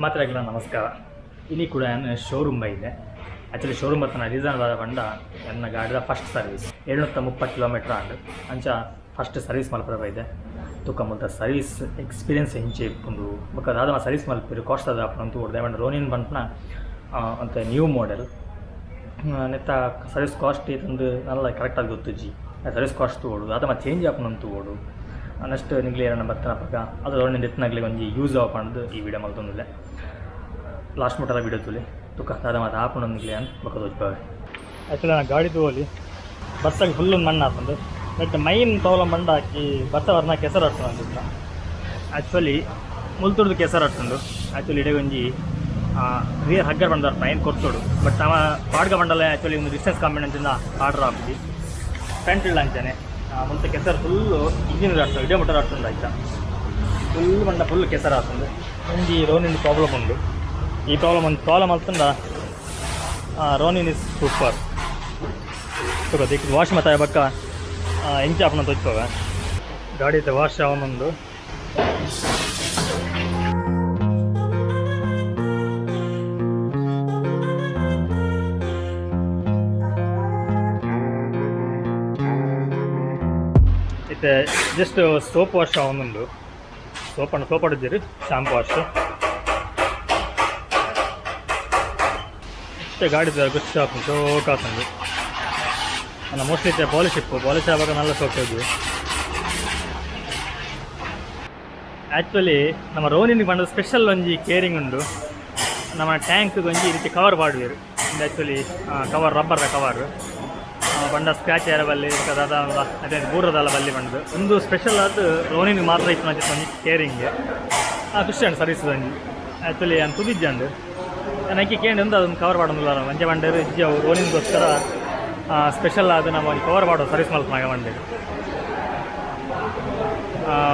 ಮಾತ್ರೆಗಳ ನಮಸ್ಕಾರ. ಇನಿ ಕೂಡ ಯಾನ್ ಶೋರೂಮ್ ಬೈದೆ. ಆ್ಯಕ್ಚುಲಿ ಶೋರೂಮ್ ಬತ್ತನ ರೀಸನ್ ದಾದ ಪಂಡ, ಎನ್ನ ಗಾಡಿದ ಫಸ್ಟ್ ಸರ್ವಿಸ್. 730 ಕಿಲೋಮೀಟರ್ ಆಂಡ್. ಅಂಚ ಫಸ್ಟ್ ಸರ್ವಿಸ್ ಮಲ್ಪರ ಬೈದೆ. ತುಕ ಮುಲ್ತ ಸರ್ವಿಸ್ ಎಕ್ಸ್ಪೀರಿಯನ್ಸ್ ಎಂಚ ಇಪ್ಪುಂಡು, ಬೊಕ್ಕ ದಾದ ಸರ್ವಿಸ್ ಮಲ್ಪೆರ್, ಕಾಸ್ಟ್ ದಾದ ಆಪುಂಡು ತೂವೊಡು. ದಾಯೆ ಪಂಡ ರೋನಿನ್ ಪನ್ಪುನ ಒಂತೆ ನ್ಯೂ ಮಾಡೆಲ್. ನೆತ್ತ ಸರ್ವಿಸ್ ಕಾಸ್ಟ್ ಏತಂದು ನನಲ ಕರೆಕ್ಟಾಗಿ ಗೊತ್ತುಜ್ಜಿ. ಸರ್ವಿಸ್ ಕಾಸ್ಟ್ ತೂವೊಡು, ದಾದ ಮಾತ ಚೇಂಜ್ ಆಪುಂಡು ತೂವೊಡು. ನೆಕ್ಸ್ಟ್ ನಿಗ್ಲೆ ಏರನ ಬತ್ತನಪಗ ಅದು ರೋನಿನ್ ದೆತ್ತುನಗ್ಲೆಗ್ ಒಂಜಿ ಯೂಸ್ ಆವು ಈ ವಿಡಿಯೋ ಮಲ್ತೊಂದುಲ್ಲೆ. ಲಾಸ್ಟ್ ಮುಟ್ಟಲ ವಿಡಿಯೋ ತೂಲೆ. ತುಕ ದಾದ ಮಾತ ಆಪುಂಡು ನಿಗ್ಲೆ ಯಾನ್ ಬೊಕ ತೋಜ್ಪಾವೆ. ಆ್ಯಕ್ಚುಲಿ ನಾನು ಗಾಡಿ ತೂವೊಲಿ, ಬರ್ಸಗ್ ಫುಲ್ ಮಣ್ಣು ಆತುಂಡು. ಬಟ್ ಮೈನ್ ಪ್ರಾಬ್ಲಮ್ ಪಂಡ ಈ ಬರ್ಸ ಬರ್ನ ಕೆಸರು ಅಟ್ಟುಂಡು. ಆ್ಯಕ್ಚುಲಿ ಮುಲ್ತುರ್ದು ಕೆಸರು ಅಟ್ಟುಂಡು. ಆ್ಯಕ್ಚುಲಿ ಇಡೆ ಒಂಜಿ ರಿಯರ್ ಹಗ್ಗರ್ ಬಂದಾರ, ಏನು ಕೊರ್ತೋಡು. ಬಟ್ ಅವ ಪಾಡ್ಗ ಬಂಡಲ. ಆ್ಯಕ್ಚುಲಿ ಒಂದು ಡಿಸ್ಟೆನ್ಸ್ ಕಮ್ಮಿ ಅಂಚಿಂದ ಆರ್ಡರ್ ಆಪುಜಿ. ಫ್ರಂಟ್ ಇಲ್ಲ ಅಂಚನೆ ಮುಲ್ತ ಕೆಸರು ಫುಲ್ಲು ಇಂಜಿನ್ ಅಟ್ಟು ಇಡೇ ಮೋಟರ್ ಅಟ್ಟುಂಡು. ಆಯ್ತಾ, ಫುಲ್ ಬಂಡ ಫುಲ್ ಕೆಸರು ಆತುಂಡು. ಒಂಜಿ ರೋನಿನ್ ಪ್ರಾಬ್ಲಮ್ ಉಂಡು. ಈ ಪ್ರಾಬ್ಲಮ್ ಒಂದು ಪ್ರಾಬ್ಲಮ್ ಅಲ್ತುಂಡ ರೋನಿನ್ is super. ವಾಶ್ ಮತ್ತೆ ಬಕ್ಕ ಎಂಚ ಆಪುನ ತೋಜ್ಪವ. ಗಾಡಿ ವಾಶ್ ಆವೊಂದುಂಡು. ಇತ್ತೆ ಜಸ್ಟ್ ಸೋಪ್ ವಾಶ್ ಆವೊಂದುಂಡು. ಸೋಪ್ ಅಣ್ಣ, ಸೋಪ್ ಆಡಿದ್ದೀರಿ, ಶಾಂಪು ವಾಶ್. ಇತ್ತೆ ಗಾಡಿ ಖುಷಿ ಆಪುಂಡು, ಶೋಕ್ ಆತುಂಡು. ಅನ್ನ ಮೋಸ್ಟ್ಲಿ ಇತ್ತೆ ಪಾಲಿಶ್ ಇಪ್ಪು. ಪಾಲಿಶ್ ಆವಾಗ ನಲ್ಲ ಶೋಕ್ ಹೋಗಿ. ಆ್ಯಕ್ಚುಲಿ ನಮ್ಮ ರೋನಿನ್ ಪಂಡ ಸ್ಪೆಷಲ್ ಒಂಜಿ ಕೇರಿಂಗ್ ಉಂಡು. ನಮ್ಮ ಟ್ಯಾಂಕ್ ಒಂಜಿ ಈ ರೀತಿ ಕವರ್ ಪಾಡುವೆರ್. ಆ್ಯಕ್ಚುಲಿ ಕವರ್, ರಬ್ಬರ್ದ ಕವರ್ ಬಂಡ ಸ್ಕ್ರ್ಯಾಚ್ ಏರ ಬಲ್ಲಿ, ಬೊಕ ದಾದ ಅದೇ ಬೂರದಲ್ಲ ಬಲ್ಲಿ ಪಂಡ್ದ್. ಒಂದು ಸ್ಪೆಷಲ್ ಆದ್ ರೋನಿನ್ ಮಾತ್ರ ಇಪ್ಪುನ ಒಂಜಿ ಕೇರಿಂಗ್. ಖುಷಿ ಉಂಡು ಸರ್ವಿಸ್ ಒಂಜಿ. ಆ್ಯಕ್ಚುಲಿ ಯಾನ್ ತೂದಿಜ್ಜಂಡ್. ಯಾನ್ ಐಕೆ ಕೇಂಡ್, ಒಂದು ಅದೊಂದು ಕವರ್ ಪಾಡೊಂದುಲ್ಲ ಅಂಚ ಪಂಡೆರ್. ಇಜ್ಜಿ, ಅವು ರೋನಿನ್ಗೋಸ್ಕರ ಸ್ಪೆಷಲ್ ಆದ್ ನಮ್ಮ ಒಂಜಿ ಕವರ್ ಪಾಡೋ ಸರ್ವಿಸ್ ಮಲ್ಪುನಗ ಪಂಡೆರ್.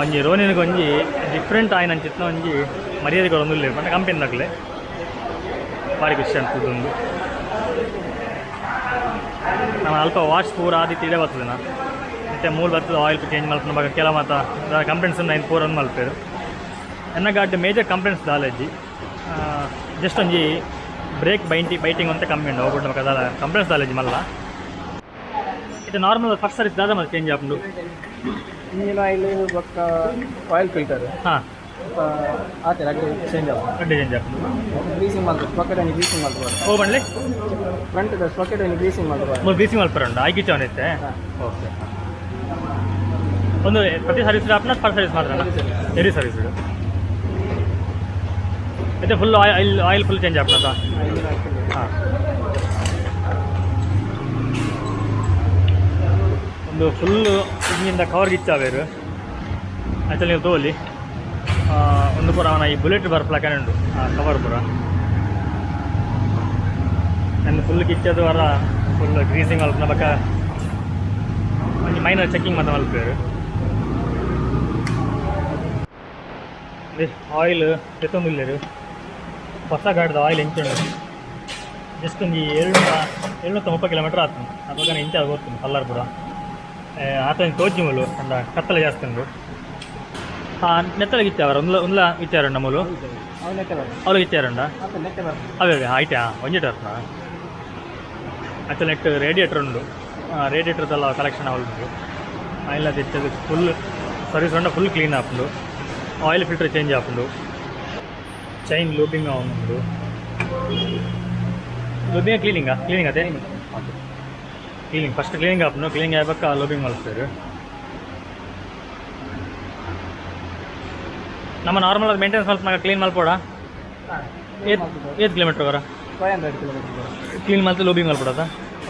ಒಂಜಿ ರೋನಿನ್ಗ್ ಒಂಜಿ ಡಿಫ್ರೆಂಟ್ ಆಯಿನಂಚಿತ್ತಿನ ಒಂಜಿ ಮರ್ಯಾದೆ ಕೊರೊಂದುಲ್ಲೆರ್ ಪಂಡ ಕಂಪೆನಿದಕ್ಲೆ. ಬಾರಿ ಖುಷಿ ಅನ್ಪುಂಡು. ನಮ್ಮ ಅಲ್ಪ ವಾಶ್ ಪೂರ ಆದಿತ್ಯ ಇಡೆ ಬರ್ತದೆ. ಇತ್ತೆ ಮೂಲು ಬರ್ತದೆ. ಆಯಿಲ್ ಚೇಂಜ್ ಮಲ್ಪುನ ಬೊಕ ಕೆಲ ಮಾತ ಕಂಪ್ಲೇಂಟ್ಸ್ ಐನ್ ಪೂರ ಮಲ್ಪೆರ್. ಎನ್ನ ಗಾಡಿ ಮೇಜರ್ ಕಂಪ್ಲೇಂಟ್ಸ್ ದಾಲ ಇಜ್ಜಿ. ಜಸ್ಟ್ ಒಂಜಿ ಬ್ರೇಕ್ ಬೈಟಿಂಗ್ ಅಂತ ಕಮ್ಮಿ ಉಂಡು. ಅವು ಬೊಕ ದಾಲ ಕಂಪ್ಲೇಂಟ್ಸ್ ದಾಲ ಇಜ್ಜಿ ಮಲ್ಲ. ಇದು ನಾರ್ಮಲ್ ಫಸ್ಟ್ ಸರ್ವಿಸ್ ದಾದ ಮಲ್ತ್ ಚೇಂಜ್ ಆಪುಂಡು? ಇಂಜಿನ್ ಆಯಿಲ್ ಬೊಕ್ಕ ಆಯಿಲ್ ಫಿಲ್ಟರ್. ಆತೆ, ರಡ್ಡ್ ಚೇಂಜ್ ಆಪುಂಡು. ರಡ್ಡ್ ಚೇಂಜ್ ಆಪುಂಡು. ಗ್ರೀಸಿಂಗ್ ಮಲ್ತು, ಸ್ಪಾಕೆಟ್ ಒಂಜಿ ಗ್ರೀಸಿಂಗ್ ಮಲ್ತು. ಓ ಬಂಡ್ಲೆ. ಫ್ರಂಟ್ ಸ್ಪಾಕೆಟ್ ಒಂಜಿ ಗ್ರೀಸಿಂಗ್ ಮಲ್ತು. ಮೂರು ಗ್ರೀಸಿಂಗ್ ಮಲ್ಪರ ಉಂಡು ಆಯ್ಕೆ ಇತ್ತೆ. ಓಕೆ, ಒಂದು ಪ್ರತಿ ಸರ್ವಿಸ್ ಆಪುನ, ಫಸ್ಟ್ ಸರ್ವಿಸ್ ಮಾತ್ರ? ಎರಿ ಸರ್ವಿಸ್ ಮತ್ತೆ full oil, oil full change ಆಪುನದ. ಹಾಂ, ಒಂದು ಫುಲ್ ಇಂಜಿನ್ದ ಕವರ್ ಗಿಚ್ಚಾವೇರು. ಆ್ಯಕ್ಚುಲಿ ನೀವು ತೋಲಿ, ಒಂದು ಪೂರ ಅವನ ಈ ಬುಲೆಟ್ ಬರ್ಪ್ಲಕನೆ ಉಂಡು. ಆ ಕವರ್ ಪೂರ ನನ್ನ ಫುಲ್ ಗಿಚ್ಚದು ವರ ಫುಲ್ ಗ್ರೀಸಿಂಗ್ ಮಲ್ಪುನ ಬೊಕ ಒಂಜಿ ಮೈನರ್ ಚೆಕಿಂಗ್ ಮಾತ ಮಲ್ಪುವೆರ್. ಆಯಿಲ್ ದೆತ್ತೊಂದುಲ್ಲೆರ್. ಹೊಸ ಗಾಡಿದ ಆಯಿಲ್ ಎಂಚ ಉಂಡು? ಜಸ್ಟ್ ಒಂಜಿ 730 ಕಿಲೋಮೀಟರ್ ಆತುಂಡು. ಅಪಗನೆ ಎಂಚ ಗೊತ್ತುಂಡು ಕಲರ್ ಪೂರ. ಆತ ತೋಜಿ ಮೂಲು ಪಂಡ ಕತ್ತಲೆ ಜಾಸ್ತಿ ಉಂಡು. ಹಾಂ, ನೆತ್ತಲ ಗಿಚ್ಚಾವರ ಉಂದ್ಲ ಉಂದ್ಲ ಗಿಚ್ಚಾರುಂಡ ಮೂಲು. ಅವು ನೆಟ್ಟೆ ಬರ್ತದೆ. ಅವ್ಲು ಗಿಚ್ಚಾರುಂಡ. ಆತೆ, ನೆಟ್ಟೆ ಬರ್ತದೆ. ಅವೇ ಅವೇ ಆಯ್ತಾ, ಒಂಜಿ ಟರ್ನ. ಆಕ್ಚುಲಿ ನೆಟ್ ರೇಡಿಯೇಟರ್ ಉಂಡು. ರೇಡಿಯೇಟರ್ದೆಲ್ಲ ಕಲೆಕ್ಷನ್ ಉಂಟು. ಆಯಿಲ್ ಅದು ಫುಲ್ ಸರ್ವಿಸ್ ಉಂಡ ಫುಲ್ ಕ್ಲೀನ್ ಆಪುಂಡು. ಆಯಿಲ್ ಫಿಲ್ಟರ್ ಚೇಂಜ್ ಆಪುಂಡು. ಚೈನ್ ಲೂಬಿಂಗ್ ಉಂಡು. ಲೂಬಿಂಗ್, ಕ್ಲೀನಿಂಗಾ? ಕ್ಲೀನಿಂಗ್ ಅದೇ. ಓಕೆ, ಕ್ಲೀನಿಂಗ್ ಫಸ್ಟ್ ಕ್ಲೀನಿಂಗ್ ಆಪುಂಡು. ಕ್ಲೀನಿಂಗ್ ಆಯ್ಬಕ್ಕ ಲೂಬಿಂಗ್ ಮಲ್ಪೆರ್. ನಮ್ಮ ನಾರ್ಮಲ್ ಆಗಿ ಮೇಂಟೆನೆನ್ಸ್ ಮಲ್ಪನಾಗ ಕ್ಲೀನ್ ಮಲ್ಪೋಡ? ಏತ್ ಏತ್ ಕಿಲೋಮೀಟ್ರ್ ವರ? 500 ಕಿಲೋಮೀಟರ್. ಕ್ಲೀನ್ ಮಲ್ತು ಲೂಬಿಂಗ್ ಮಲ್ಪಡದ.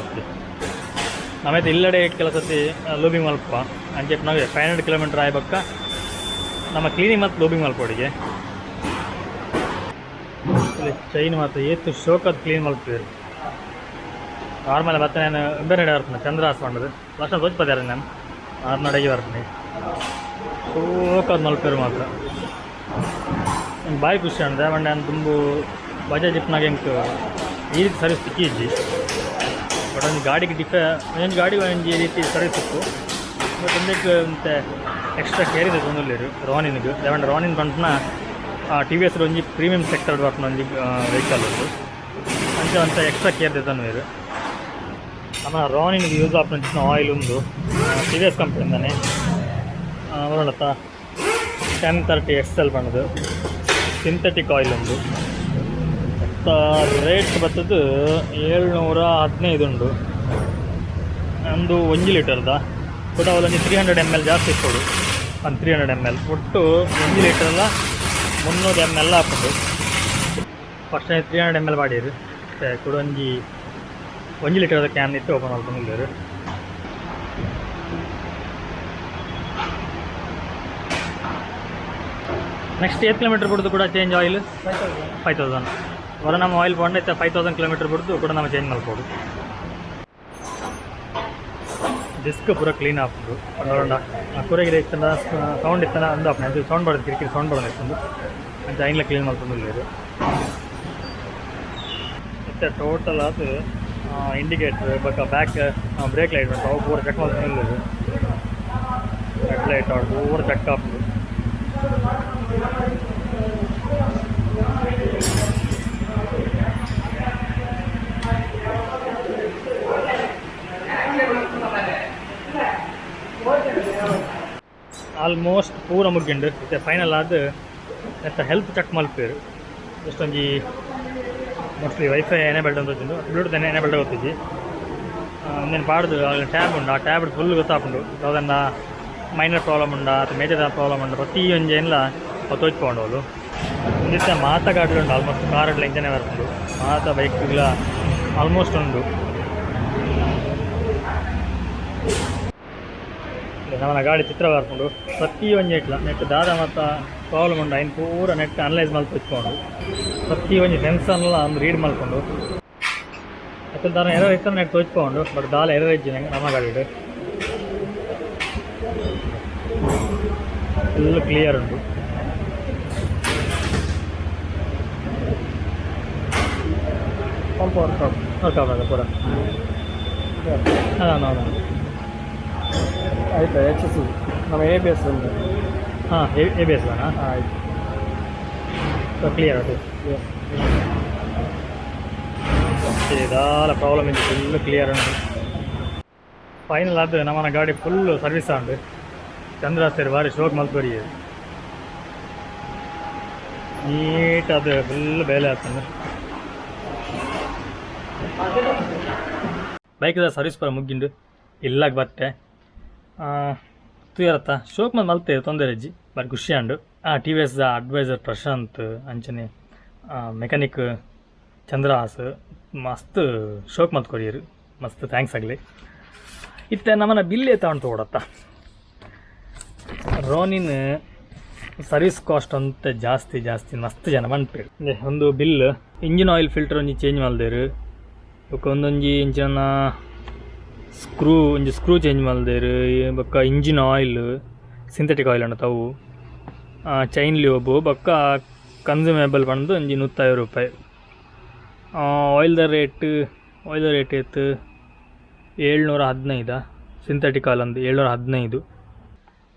ಓಕೆ, ನಮೈತೆ ಇಲ್ಲಡೆ ಕೆಲಸ ಸತಿ ಲೂಬಿಂಗ್ ಮಲ್ಪ ಅಂಚೆ. ನಾವು 500 ಕಿಲೋಮೀಟರ್ ಆಯ್ಬಕ್ಕ ನಮ್ಮ ಕ್ಲೀನಿಂಗ್ ಮತ್ತು ಲೂಬಿಂಗ್ ಮಲ್ಪೋಡಿಗೆ. ಚೈನ್ ಮಾತ್ರ ಏತ್ ಶೋಕದ್ ಕ್ಲೀನ್ ಮಲ್ಪುವೆರ್. ನಾರ್ಮಲ್ ಬತ್ತೆ ನಾನು ಬೇರೆ ಬರ್ತೀನಿ. ಚಂದ್ರಹಾಸ್ ಪಂಡದು ಲಕ್ಷ ತೋಜ್ಪದಾರ. ನಾನು ಆರ್ನಡೆಗೆ ಬರ್ತೀನಿ. ಶೋಕದ್ ಮಲ್ಪುವೆರ್ ಮಾತ್ರ. ನಂಗೆ ಬಾರಿ ಖುಷಿ ಅಂದೆ. ಪಂಡ ನಾನು ದುಂಬು ಬಜಾಜ್ ಇಪ್ಪನಾಗ ಎಂಕ್ ಈ ರೀತಿ ಸರ್ವಿಸ್ ತಿಕ್ಕಿಜ್ಜಿ. ಬಟ್ ಒಂಜಿ ಗಾಡಿಗೆ ಒಂಜೊಂಜಿ ಗಾಡಿಗೆ ಒಂಜಿ ರೀತಿ ಸರ್ವಿಸ್ ಇತ್ತು. ಬಟ್ ಒಂದಕ್ಕೆ ಒಂತೆ ಎಕ್ಸ್ಟ್ರಾ ಕೇರ್ ಇದೆ ತೊಂದುಲ್ಲೆರ್ ರೋನಿನ್ಗ್. ದಾಯೆ ಪಂಡ ರೋನಿನ್ ಪಂಪುನ. ಟಿ ವಿ ಎಸ್ ಒಂಜಿ ಪ್ರೀಮಿಯಂ ಸೆಕ್ಟರ್ ಬರ್ಪುನ ಒಂಜಿ ವೆಹಿಕಲ್ ಉಂಡು. ಅಂಚ ಅಂಚ ಎಕ್ಸ್ಟ್ರಾ ಕೇರ್ ದೆತೊನುವೆರ್. ನಮ್ಮ ರಾನಿನ್ ಯೂಸ್ ಆಪುನಂಚಿನ ಆಯಿಲ್ ಉಂದು ಟಿ ವಿ ಎಸ್ ಕಂಪನಿಂದಾನೆ ಬರೋಣತ್ತ 1030 ಎಕ್ಸ್ ಎಲ್ ಪಂಡುದು ಸಿಂಥೆಟಿಕ್ ಆಯಿಲ್ ಉಂದು. ರೇಟ್ ಬತ್ತದು 715 ಉಂಡು. ಒಂದು 1 ಲೀಟರ್ದ ಕೂಡ ಒಂಜಿ 300 ಎಮ್ ಎಲ್ ಜಾಸ್ತಿ ಇಪ್ಪೊಡು. ಒಂದು 300 ಎಮ್ ಎಲ್, ಒಟ್ಟು 1 ಲೀಟರ್ಲ 300 ಎಮ್ ಎಲ್ ಆಪುಂಡು. ಫಸ್ಟ್ 300 ಎಮ್ ಎಲ್ ಪಾಡಿರು. ಕುಡ ಒಂಜಿ 1 ಲೀಟರ್ದ can ಇಟ್ಟು ಓಪನ್ ಮಲ್ತೊಂದುಲ್ಲೆರ್. ನೆಕ್ಸ್ಟ್ ಏತ್ ಕಿಲೋಮೀಟರ್ ಬುಡ್ದು ಕೂಡ ಚೇಂಜ್ ಆಯಿಲ್? 5000. 5000 ಹೊರ ನಮ್ಮ ಆಯಿಲ್ ಪಂಡ ಇತ್ತೆ 5000 ಕಿಲೋಮೀಟರ್ ಬುಡ್ದು ಕೂಡ ನಮ್ಮ ಚೇಂಜ್ ಮಲ್ಪೊಡು. ಡಿಸ್ಕ್ ಪೂರ ಕ್ಲೀನ್ ಆಪುಂಡು. ನೋಡೋಣ, ಕುರೆಗಿರೆ ಇತ್ತಂಡ ಸೌಂಡ್ ಇತ್ತನ ಅಂದು ಆಪುಂಡು. ಅಂಚ ಸೌಂಡ್ ಬರೋದು, ಕಿರಿಕಿರಿ ಸೌಂಡ್ ಬರೋದು ಇತ್ತಂದು. ಅಂಚ ಐನ್ಲ ಕ್ಲೀನ್ ಮಲ್ತೊಂದುಲ್ಲೆರ್. ಇತ್ತೆ ಟೋಟಲ್ ಆದ್ ಇಂಡಿಕೇಟರ್ ಬೊಕ್ಕ ಬ್ಯಾಕ್ ಬ್ರೇಕ್ ಲೈಟ್ ಉಂಟು, ಅವು ಪೂರ ಚೆಕ್ ಮಲ್ತೊಂದುಲ್ಲೆರ್. ಹೆಡ್ ಲೈಟ್ ಪೂರ ಚೆಕ್ ಆಪುಂಡು. ಆಲ್ಮೋಸ್ಟ್ ಪೂರ ಮುಗ್ಗಿಂಡು. ಇತ್ತೆ ಫೈನಲ್ ಆದ್ ನೆತ್ತ ಹೆಲ್ತ್ ಚೆಕ್ ಮಲ್ಪೆರ್. ಜಸ್ಟ್ ಒಂಜಿ ಮೋಸ್ಟ್ಲಿ ವೈಫೈ ಎನೇಬಲ್ಡ್ ಅಂತ ಗೊತ್ತುಂಡು, ಬ್ಲೂಟೂತ್ ಎನೇಬಲ್ಡ್ ಗೊತ್ತಿಜ್ಜಿ. ಉಂದೆನ್ ಪಾಡ್ದು ಟ್ಯಾಬ್ ಉಂಡು, ಆ ಟ್ಯಾಬ್ ಫುಲ್ ಗೊತ್ತಾಪುಂಡು. ದಾದನ್ನ ಮೈನರ್ ಪ್ರಾಬ್ಲಮ್ ಉಂಡಾ ಅಥವಾ ಮೇಜರ್ ಪ್ರಾಬ್ಲಮ್ ಉಂಡಾ, ಪ್ರತಿ ಒಂಜಿ ಏನ್ಲ ಅವು ತೋಜ್ಪಾವುಂಡು ಅವುಲು. ಉಂದಿತ್ತೆ ಮಾತ ಗಾಡಿಲು ಉಂಡು. ಆಲ್ಮೋಸ್ಟ್ ಕಾರ್ ಇಂಚನೆ ಬರ್ಪುಂಡು, ಮಾತ ಬೈಕ್ಗ್ಲ ಆಲ್ಮೋಸ್ಟ್ ಉಂಡು. ನಮನ ಗಾಡಿ ಚಿತ್ರ ಬರ್ಪುಂಡು. ಪ್ರತಿ ಒಂಜಿ ಇಟ್ಲ ನೆಟ್ ದಾದ ಮಾತ ಪ್ರಾಬ್ಲಮ್ ಉಂಡು, ಐನ್ ಪೂರ ನೆಟ್ ಅನಲೈಸ್ ಮಲ್ತ್ ಇಟ್ಕೊಂಡು, ಪ್ರತಿ ಒಂಜಿ ಸೆನ್ಸರ್ಲ ಒಂದು ರೀಡ್ ಮಲ್ಕೊಂಡು. ಅತ್ತಲ್ ದಾದ ಎರರ್ ಇತ್ತ ನೆಟ್ ತೋಜ್ಪಾವುಂಡು. ಬಟ್ ದಾಲ ಎರರ್ ಇಜ್ಜಿ ನಮ್ಮ ಗಾಡಿಡ್. ಫುಲ್ ಕ್ಲಿಯರ್ ಉಂಟು. Pump work. ವರ್ಕ್ ಆಗೋದು ಪೂರ. ಹಾಂ, ಹೌದು. ಆಯ್ತು, ಎಚ್ ಸಿ ನಮ್ಮ ಎ ಬಿ ಎಸ್ ಉಂಟು. ಹಾಂ, ಎ ಬಿ ಎಸ್. ಹಾಂ, ಆಯ್ತು. ಸೊ ಕ್ಲಿಯರ್ ಅದು. ದಾಲ ಪ್ರಾಬ್ಲಮ್ ಇಜ್ಜಿ, ಫುಲ್ ಕ್ಲಿಯರ್ ಉಂಟು. ಫೈನಲ್ ಅದು ನಮ್ಮನ ಗಾಡಿ ಫುಲ್ ಸರ್ವಿಸ್ ಉಂಡು. ಚಂದ್ರಾಸ್ತೇರು ಬಾರಿ ಶೋಕ್ ಮಲ್ಪುರಿ. ನೀಟ್ ಅದು ಫುಲ್ ಬೇಲೆ ಆಗ್ತದೆ. ಬೈಕ್ದ ಸರ್ವಿಸ್ ಪೂರ ಮುಗ್ಗಿಂಡು. ಇಲ್ಲಾಗ ಬತ್ತೆ ತೂಯರತ್ತ ಶೋಕ್ ಮಂದ್ ಮಲ್ತೆ, ತೊಂದರೆ ಇಜ್ಜಿ, ಬಾರಿ ಖುಷಿ ಆಂಡು. T V S advisor Prashanth ಅಂಚನೆ ಮೆಕ್ಯಾನಿಕ್ ಚಂದ್ರಹಾಸ್ ಮಸ್ತ್ ಶೋಕ್ ಮಲ್ತ್ ಕೊರಿಯರು. ಮಸ್ತ್ thanks ಆಗಲಿ. ಇತ್ತೆ ನಮ್ಮನ ಬಿಲ್ ಏತ ಉಂಟು ಓಡತ್ತ. ರೋನಿನ್ ಸರ್ವಿಸ್ ಕಾಸ್ಟ್ ಅಂತ ಜಾಸ್ತಿ ಜಾಸ್ತಿ ಮಸ್ತ್ ಜನ ಪನ್ಪೆರ್. ಒಂದು ಬಿಲ್, ಇಂಜಿನ್ ಆಯಿಲ್ ಫಿಲ್ಟರ್ ಒಂಜಿ ಚೇಂಜ್ ಮಲ್ದೆರ್. ಬೊಕ್ಕ ಒಂದೊಂಜಿ ಇಂಚಿನ ಸ್ಕ್ರೂ, ಒಂಜಿ ಸ್ಕ್ರೂ ಚೇಂಜ್ ಮಲ್ದೆರ್. ಬೊಕ್ಕ ಇಂಜಿನ್ ಆಯಿಲ್, ಸಿಂಥೆಟಿಕ್ ಆಯಿಲ್ ಉಂಡು ಅವು, ಚೈನ್ ಲ್ಯೂಬ್, ಬೊಕ್ಕ ಕನ್ಸ್ಯೂಮೇಬಲ್ ಪಂದು ಒಂಜಿ 150 ರೂಪಾಯಿ. ಆಯಿಲ್ದ ರೇಟ್ ಏತ್? 715. ಸಿಂಥೆಟಿಕ್ ಆಯಿಲ್ ಅಂದು 715.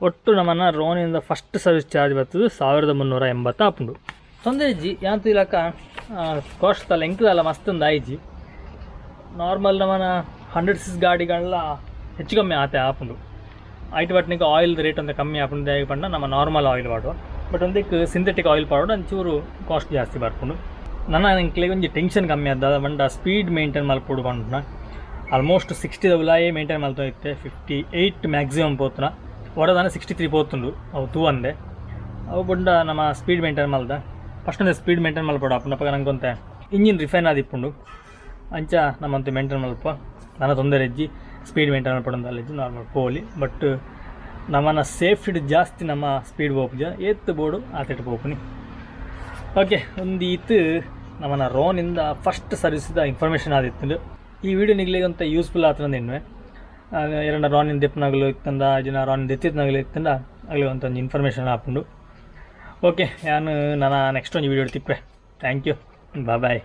ಒಟ್ಟು ನಮ್ಮನ್ನ ರೋನಿಂದ ಫಸ್ಟ್ ಸರ್ವಿಸ್ ಚಾರ್ಜ್ ಬರ್ತದೆ 1380 ಆಪುಂಡು. ತೊಂದರೆ ಇಜ್ಜಿ. ಯಾಂತ ಇಲಕ ಕಾಸ್ಟ್ ಅಲ್ಲ, ಎಂಕದಲ್ಲ ಮಸ್ತ್ ಒಂದು ಆಯ್ಜಿ. ನಾರ್ಮಲ್ ನಮ್ಮನ 100 ಸಿಸ್ ಗಾಡಿಗಳೆಲ್ಲ ಹೆಚ್ಚು ಕಮ್ಮಿ ಆತೆ ಆಪುಂಡು ಐಟ್. ಬಟ್ ನಿಂಗೆ ಆಯಿಲ್ ರೇಟ್ ಅಂತ ಕಮ್ಮಿ ಆಪುಂಡು. ದಾಯೆ ಪಂಡ ನಮ್ಮ ನಾರ್ಮಲ್ ಆಯಿಲ್ ಪಾಡುವ. ಬಟ್ ಒಂದಕ್ಕೆ ಸಿಂಥೆಟಿಕ್ ಆಯಿಲ್ ಪಾಡೋಡು, ಒಂಚೂರು ಕಾಸ್ಟ್ ಜಾಸ್ತಿ ಬರ್ಪುಂಡು. ನನ್ನ ಎಂಕ್ಲೆಗ್ ಒಂಜಿ ಟೆನ್ಷನ್ ಕಮ್ಮಿ ಆದ ಪಂಡ ಸ್ಪೀಡ್ ಮೇಂಟೈನ್ ಮಲ್ಪೊಡು ಪಂಡ ಆಲ್ಮೋಸ್ಟ್ 60ದ ಉಲಾಯೇ ಮೇಂಟೈನ್ ಮಲ್ತೊಂದು ಇತ್ತೆ. 58 ಮ್ಯಾಕ್ಸಿಮಮ್ ಪೋತುನ. ಒರದಾನ 63 ಪೋತುಂಡು, ಅವು ತೂವಂದೆ. ಅವು ಬೊಂಡ ನಮ್ಮ ಸ್ಪೀಡ್ ಮೇಂಟೈನ್ ಮಲ್ದ. ಫಸ್ಟ್ ಒಂದು ಸ್ಪೀಡ್ ಮೇಂಟೈನ್ ಮಲ್ಪೊಡು ಆಪುಂಡು. ಅಪಗ ನಂಗೊಂತೆ ಇಂಜಿನ್ ರಿಫೈನ್ ಆದಿಪ್ಪುಂಡು. ಅಂಚ ನಮ್ಮಂತ ಮೇಂಟೈನ್ ಮಲ್ಪ ನನ್ನ ತೊಂದರೆ ಇಜ್ಜಿ. ಸ್ಪೀಡ್ ಮೇಂಟೈನ್ ಮಲ್ಪೊಡು ಅಲ್ಲಿಜ್ಜಿ, ನಾರ್ಮಲ್ ಪೋಲಿ. ಬಟ್ ನಮ್ಮನ ಸೇಫ್ಟಿ ಜಾಸ್ತಿ ನಮ್ಮ ಸ್ಪೀಡ್ ಪೋಪುಜ, ಏತ್ ಬೋಡು ಆತೆಟ್ ಪೋಪುನಿ. ಓಕೆ, ಒಂದು ಈತ್ ನಮ್ಮನ ರೋನಿಂದ ಫಸ್ಟ್ ಸರ್ವಿಸ್ದ ಇನ್ಫಾರ್ಮೇಷನ್ ಆದಿತ್ತು. ಈ ವಿಡಿಯೋ ನಿಗ್ಲಿಗೆ ಅಂತ ಯೂಸ್ಫುಲ್ ಆತಂದು ಎನ್ನುವೆ. ಎರಡ ರಾನಿನ ದೆಪ್ಪನಾಗಲು ಇತ್ತಂದ ಜನ ರಾನಿನ ದೆತ್ತಿತ್ನಾಗಲು ಇತ್ತಂದ ಆಗಲಿ ಅಂತ ಒಂದು ಇನ್ಫಾರ್ಮೇಷನ್ ಆಪುಂಡು. ಓಕೆ, ನಾನು ನನ್ನ ನೆಕ್ಸ್ಟ್ ಒಂದು ವೀಡಿಯೋ ತಿಪ್ಪೆ. Thank you, bye.